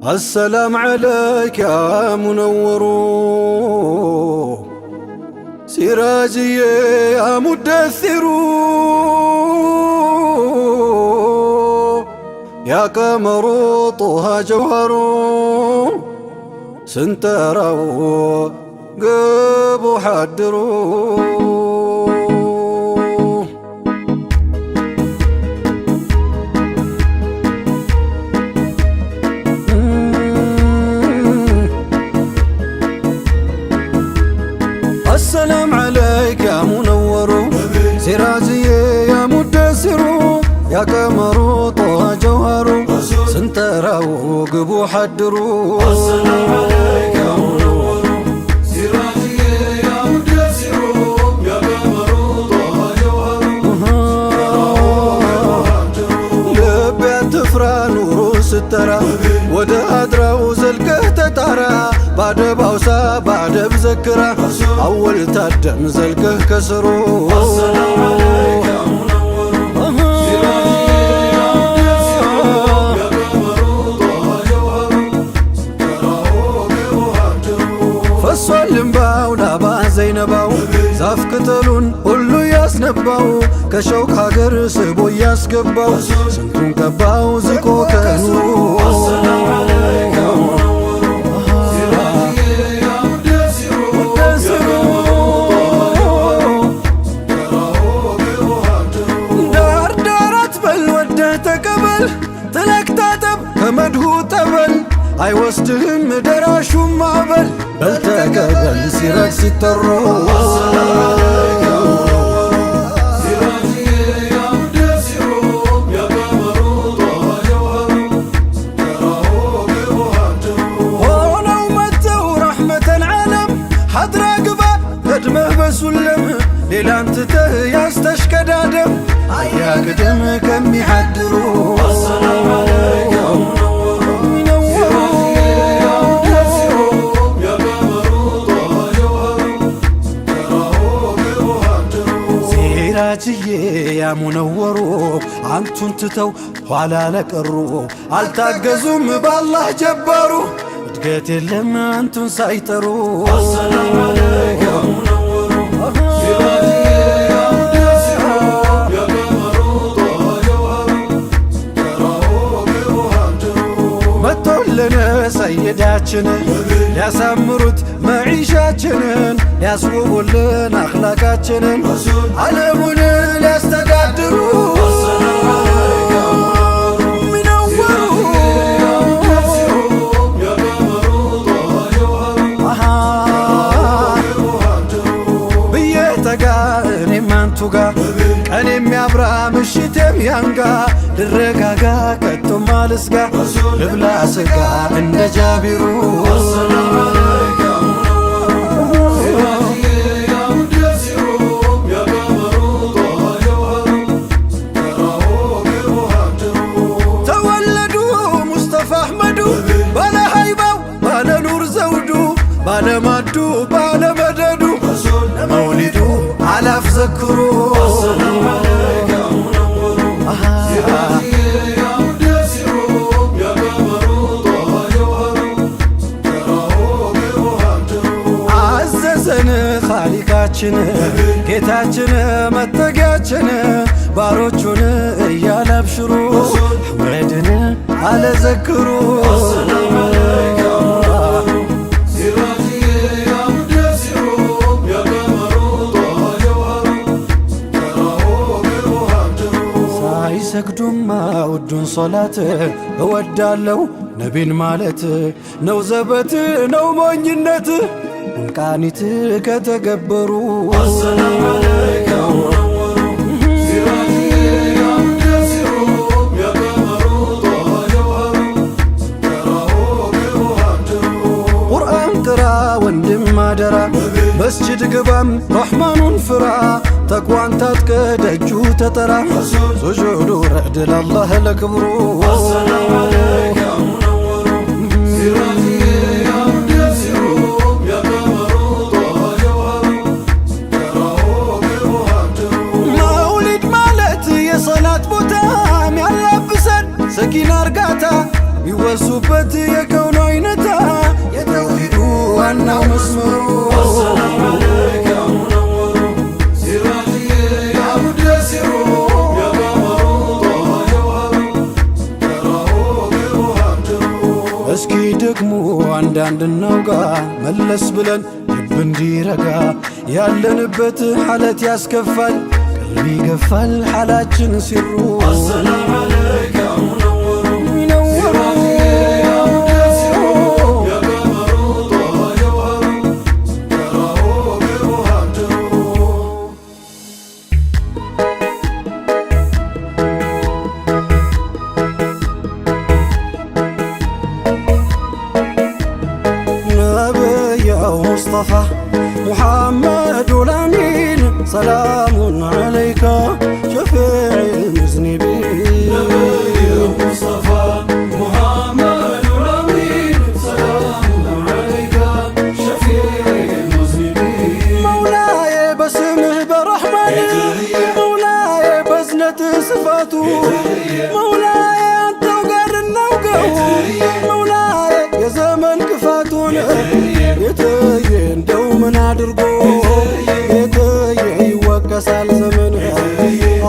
السلام عليك يا منور سراجي يا مدثر يا قمر طه جوهر سنتروا قبو حدروا. السلام عليك يا منور سراجي يا مدثر يا قمر طه جوهر سنتراو قبو حدرو. السلام عليك يا منور سراجي يا مدثر يا قمر طه جوهر. ልቤ አትፍራ ኑሩ ስተራ ወደ አድራው ዘልቀህ ተጣራ ባደብ አውሳ ባደብ ዘክራ አወል ታደም ዘልቀህ ከስሩ። السلام عليك يا منور سراجي يا مدثر يا قمر طه جوهر ستراه وهجروا. ፈሷል እምባው ላባ ዘይነባው ዛፍ ቅጠሉን ሁሉ ያስነባው ከሸውቅ ሀገር ስቦ እያስገባው ስንቱን ቀባው ዝቆ ከኑሩ። السلام عليك يا منور سراجي يا مدثر يا قمر طه جوهر ستراه وهجروا. ዳር ዳር አትበል ወደህ ተቀበል ጥለቅ ታጠብ ከመድሁ ጠበል አይወስድህም ደራሹ ማዕበል በል ተቀበል ሲራጅ ሲጠሩ። السلام عليك يا منور سراجي يا مدثر يا قمر طه جوهر ستراه وهجروا. ሆነው መጥተው ረሕመተል ዓለም ሐድራ ግባ ቀድመህ በሱለም ሌላን ትተህ ያስተሽቀዳደም አያቅድም ከሚሐድሩ። السلام عليك يا منور سراجي يا مدثر يا قمر طه جوهر ستراه وهجروا. ሲራጅዬ ያሙነወሩ አንቱን ትተው ኋላ ለቀሩ አልታገዙም ባላህ ጀባሩ እድገት የለም አንቱን ሳይጠሩ። السلام عليك يا منور سراجي يا مدثر يا قمر طه جوهر ستراه وهجروا. መጥቶልን ሰይዳችን ሊያሳምሩት መዒሻችንን ሊያስውቡልን አኽላቃችንን ዓለሙን ሊያስተዳድሩ። السلام عليك يا منور ሚነወሩ سراجي يا مدثر يا قمر طه جوهر አሃ وهجروا. ብዬ ተጋ እኔም አንቱ ጋ ቀን የሚያብራ ምሽት የሚያንጋ ልረጋጋ ከቶም አልስጋ ልብላ ስጋ እንደ ጃቢሩ። السلام عليك يا منور سراجي يا مدثر يا قمر طه جوهر ستراه وهجروا. ተወለዱ ሙስጠፋ አሕመዱ ባለ ሃይባው ባለ ኑር ዘውዱ ባለ ማዱ ባለ መደዱ ለመውሊዱ አላፍ ዘክሩ። السلام عليك يا منور سراجي يا مدثر يا قمر طه جوهر ستراه وهجروا. አዘዘን ኻሊቃችን ጌታችን መጠጊያችን ባሮቹን እያለ አብሽሩ አሕመድን አለ ዘክሩ። السلام عليك يا منور سراجي يا مدثر يا قمر طه جوهر ستراه وهجروا. ሳይሰግዱማ ውዱን ሶላት እወዳለሁ ነቢን ማለት ነው ዘበት ነው ሞኝነት እንቃኒት ከተገበሩ። السلام عليك يا منور سراجي يا مدثر يا قمر طه جوهر ستراه وهجروا. ቁርአን ቅራ ወንድም አደራ መስጅድ ግባም ረሕማኑን ፍራ ተቅዋን ታጥቀ ደጁ ተጠራ ሱጁዱ ረዕድ ለአላህ ለክብሩ። السلام عليك يا منور سراجي يا مدثر يا قمر መስመሩ። السلام عليك يا منور سراجي يا مدثر يا قمر طه جوهر تراه مهاجر። እስኪ ደግሞ አንዳንድ እናውጋ፣ መለስ ብለን ልብ እንዲረጋ። ያለንበት ሐለት ያስከፋል፣ ቀልብ ይገፋል ሐላችን ሲሩ። السلام عليك يا منور ይነወሩ። سراجي يا مدثر يا قمر طه جوهر تراه مهاجر። ነብያው ሙስጠፋ ሙሐመዱ ላሚን ሰላሙን ዓለይከ ሸፊዕ ልሙዝኒቢን። نبي مصطفى محمد الأمين سلام عليك شفيع المذنبين። መውላዬ በስምህ በረሕማን፣ መውላዬ በዝነት ስፋቱ፣ መውላዬ አንተው ጋር እናውገው፣ መውላዬ የዘመን ክፋቱን። ጌትዬ እንደው ምን አድርጎ ጌትዬ ይወቀሳል ዘመን?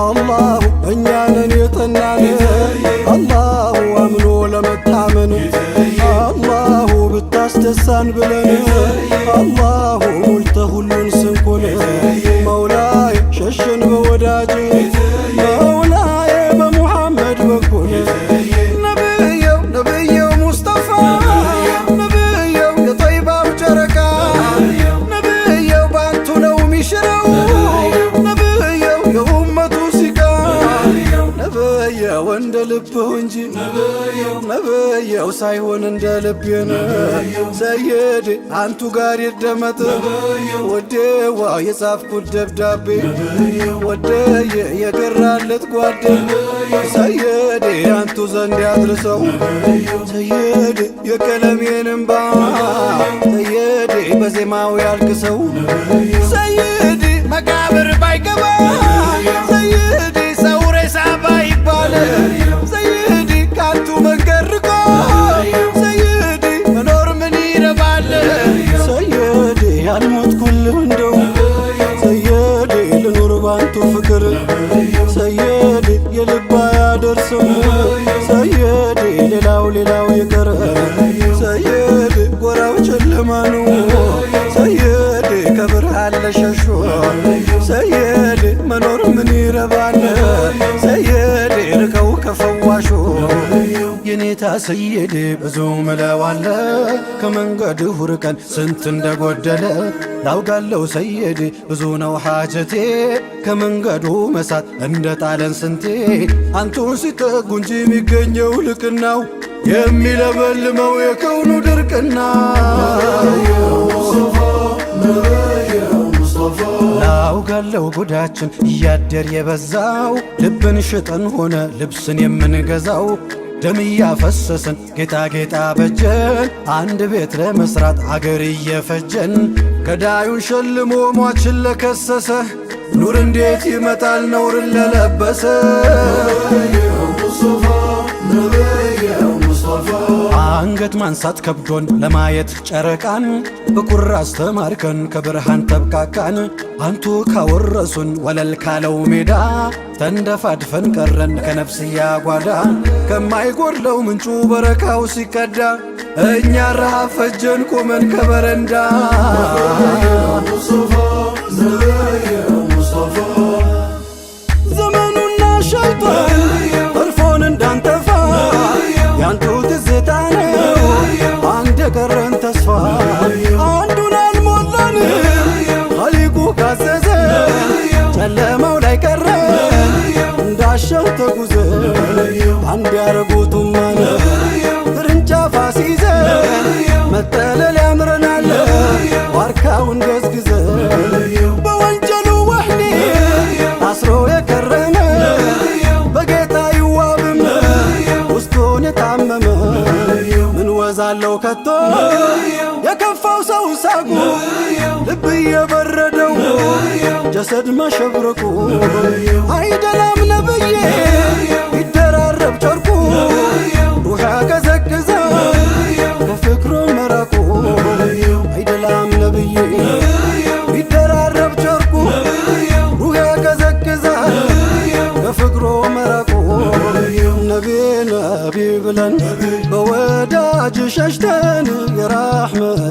አላሁ እኛንን የጠናን፣ አላሁ አምኖ ለመታመን፣ አላሁ ብታስደሳን ብለን፣ አላሁ ሞልተ ሁሉን ስንኩን። መውላዬ ሸሸን በወዳጅ፣ መውላዬ በሙሐመድ በኩል። ነብየው ነብየው ሙስጠፋ፣ ነብየው የጠይባው ጨረቃ፣ ነብየው ባንቱ ነው ሚሽረው፣ ነብየው የኡመቱ ሲቃ። ነብየው እንደ ልብህ እንጂ ነብየው ሳይሆን እንደ ልቤን፣ ሰይድ አንቱ ጋር ይደመጥ ወዴዋ የጻፍኩት ደብዳቤ፣ ወደየ የገራለት ጓዴ፣ ሰይድ አንቱ ዘንድ ያድርሰው። ሰይድ የቀለሜን እምባ ሰይድ በዜማው ያልቅሰው። ሰይድ መቃብር ባይገባ፣ ሰይድ ሰው ሬሳ ባይባል፣ ሰይድ ከአንቱ መንገድ ርቆ ሰይድ መኖር ምን ይረባል? ሰይድ ያልሞትኩልህ እንደው፣ ሰይድ ልኑር ባንቱ ፍቅር፣ ሰይድ የልባ ያደርስም፣ ሰይድ ሌላው ሌላው ይቅር፣ ሰይድ ጎራው ጨለማ ነው፣ ሰይድ ከብርሃን ለሸሾ፣ ሰይድ መኖር ምን ይረባል? ሰይድ ርቀው ከፈዋሹ። የኔታ ሰይድ ብዙ ምለዋለ፣ ከመንገድሁ ርቀን ስንት እንደጎደለ ላውጋለው። ሰይድ ብዙ ነው ሓጀቴ፣ ከመንገዱ መሳት እንደ ጣለን ስንቴ። አንቱን ሲጠጉ እንጂ የሚገኘው ልቅናው፣ የሚለበልመው የከውኑ ድርቅና። نبي مصطفى። ላውጋለው ጉዳችን እያደር የበዛው፣ ልብን ሽጠን ሆነ ልብስን የምንገዛው። ደም እያፈሰስን ጌጣጌጣ በጀን፣ አንድ ቤት ለመስራት አገር እየፈጀን። ገዳዩን ሸልሞ ሟችን ለከሰሰ፣ ኑር እንዴት ይመጣል ነውርን ለለበሰ? مصطفى نبي مصطفى። አንገት ማንሳት ከብዶን ለማየት ጨረቃን፣ በኩራዝ ተማርከን ከብርሃን ተብቃቃን። አንቱ ካወረሱን ወለል ካለው ሜዳ፣ ተንደፋድፈን ቀረን ከነፍስያ ጓዳ። ከማይጎድለው ምንጩ በረካው ሲቀዳ፣ እኛ ረሃብ ፈጀን ቆመን ከበረንዳ። مصطفى نبي مصطفى። ዘመኑና ሸይጣን ጠልፎን እንዳንጠፋ፣ ያንቱ ትዝታ ነው አንድ የቀረን ተስፋ። አንዱን አልሞላን ኸሊቁ ካዘዘ፣ ጨለማው ላይ ቀረ እንዳሻው ተጉዘ። አንድ ያረጉቱማን ቅርንጫፍ አስይዘ፣ መጠለል ያምረናል ዋርካውን ገዝግዘ። በወንጀሉ ወህኒ ታስሮ የከረመ፣ በጌታ ይዋብም ውስጡን የታመመ። ምን ወዛለው ከቶ የከፋው ሰው ሳቁ፣ ልብ እየበረደው ጀሰድ መሸብረቁ። አይደላም ነብዬ ይደራረብ ጨርቁ፣ ሩሃ ቀዘቅዘ ከፍቅሩ መራቁ። አይደላም።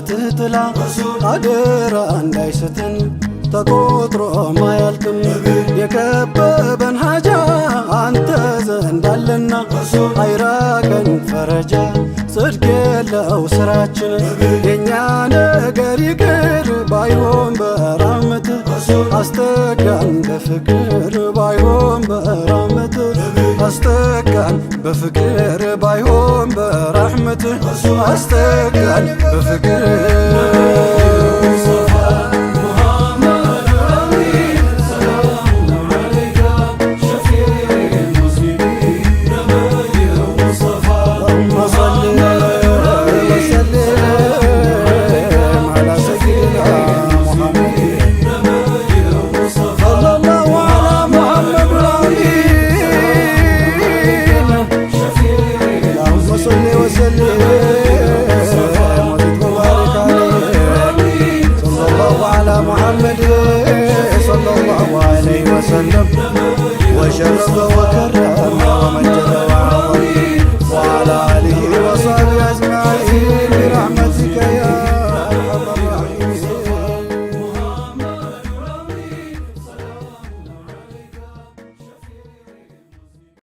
በራህመትህ ጥላ አደራ እንዳይስተን ተቆጥሮ ማያልቅም የከበበን ሀጃ አንተ ዘንድ አለና አይራቀን ፈረጃ ጽድቅ የለው ስራችን የእኛ ነገር ይቅር ባይሆን በራህመትህ አስጠጋን በፍቅር ባይሆን በራህመትህ አስጠጋን በፍቅር ባይሆን በራህመትህ አስጠጋን በፍቅር። محمد الأمين سلام عليك شفيع المذنبين نبي المصطفى. اللهم صل وسلم على سيدنا محمد. نبي المصطفى. صلى الله على محمد الأمين. شفيع اللهم صل وسلم وزد وبارك عليه. صلى الله على محمد صلى الله عليه وسلم وشرف وكرم ومجد.